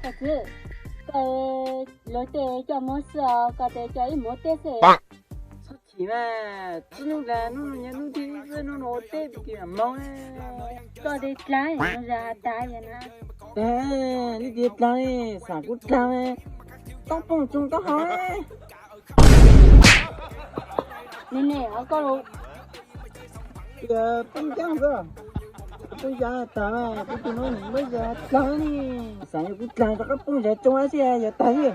Koj txiv, koj luag tej coj muab xwb os, koj tej coj ib muab teb xwb. Txhob chim mas, txij hnub ntawd hnub no yog hnub thib ib xwb, hnub no ua teb tag kis mam mus. Koj tej dlaag no zag tas yog na. Leej twg dlaag li, xav kuv dlaag, toob pooj tsoom koj hov. Ne ne, koj los. Tias poob ncaab xwb, poob ya tag, kuv tus no nws muab ya dlaag li, xav yog kuv dlaag rov qab poob ya tsoo xwb yog tag li.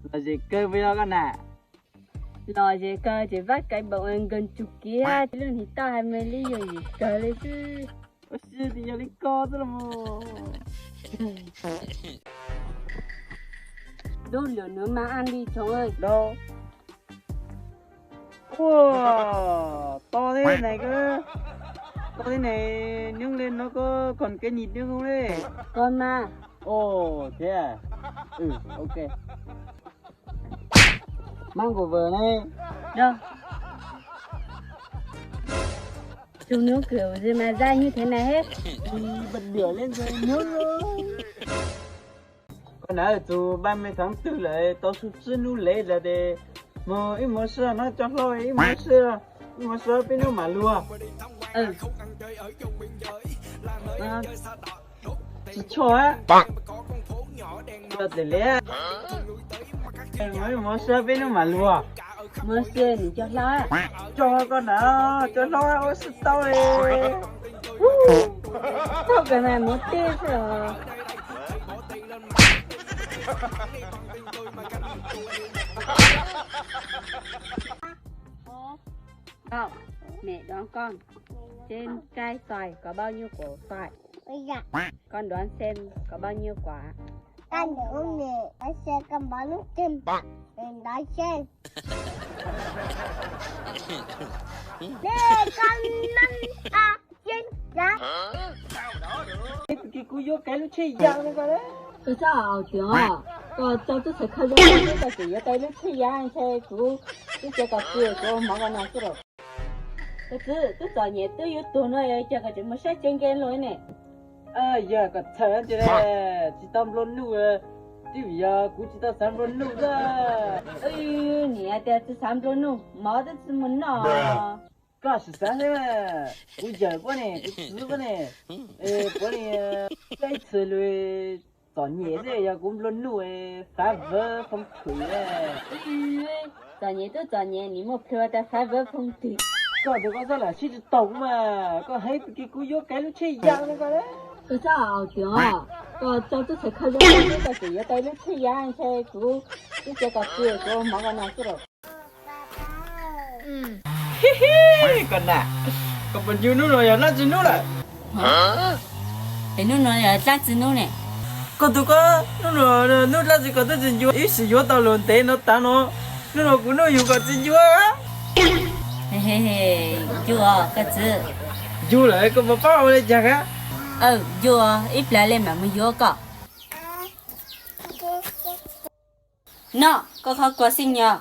Lom zem kawg puas yog koj na? Lom zem kawg ces vaj kaiv npaum ua nkaus tsum kiag lub hniv toj hais mas li yog zem kawg li xwb. Ua si tias yog li ko xwb los mas. Dub lwm nws mas an li tsoom. Ua, to thiab ne koj, to thiab ne, nyob li no koj koom kev nim nyob li. Koj mas. Ua, thiab, ok. Mab nkaus vawm ne. Tus nub kws mas zaj nyuj thiab na he. Npaj diam li ntawd nyob. Koj na, tus ba me thav twg lawm tau su tsib nub lev lawm ces mus ib muag sib no coj hlob, ib muag sib, ib muag sib peb nub mam luag. Tsis tshua, coj tes le, mus ib muag sib peb nub mam luag. Muag sib nws cov hlob, coj koj na, cov hlob ua sib tau li. Txhob kawm mas muab teb xwb os. Cậu, mẹ đón con trên cây xoài có bao nhiêu củ xoài? Con đoán xem có bao nhiêu quả? Con đoán mẹ, con xem con bao nhiêu chùm. Mẹ nói xem. Mẹ, con năm à, trên lá. Ib pliag kuv yuav kaiv lub tsheb yas no koj. Koj txhob aus tias koj tau tub txhais khawb zoo, koj tseem yuav kaiv lub tsheb yas ntshe kuv twb cia koj pw kuv ua mov koj noj xwb los. Koj txiv, twb txom nyem twb yuav tuag no cas koj tseem mus saib tsev nkees luaj ne. Yog koj txhawj tias tsis tau nplua nuj, twb vim yog kuv tsis tau xav nplua nuj xwb. Niam tias tsis xav nplua nuj, mov twb tsis muaj noj. Koj sim xav xwb, kuv yawm puab ne, kuv txiv puab ne, puav leej ib txhia li txom nyem xwb, yog kuv nplua nuj, xav vawv foov thwm. Txom nyem twb txom nyem, nim muaj plhus tas xav vawv foov twg. Koj tus koj txhob lam sib tsis taug kuv mas, koj heev tag kis kuv yuav kaiv lub tsheb yas no koj. Koj txhob aus tias koj tau tub txhais khawb zoo, koj tseem yuav kaiv lub tsheb yas ntshe kuv twb cia koj pw kuv ua mov koj noj xwb los. Koj na, koj puas ncu hnub no yog dlaab tsi hnub lawm? Es hnub no yog dlaab tsi hnub ne? Koj tus koj, hnub no hnub dlaab tsi koj twb tsis ncu, ib sim yuav tau lus ntev no tas no, hnub no kuv nuj yug koj tsis ncu. Ncu os koj txiv. Ncu lawm koj puas paub ua li cas kab? Ncu, ib plag li mam mus yuav koj. No, koj qhov kua xij nyog.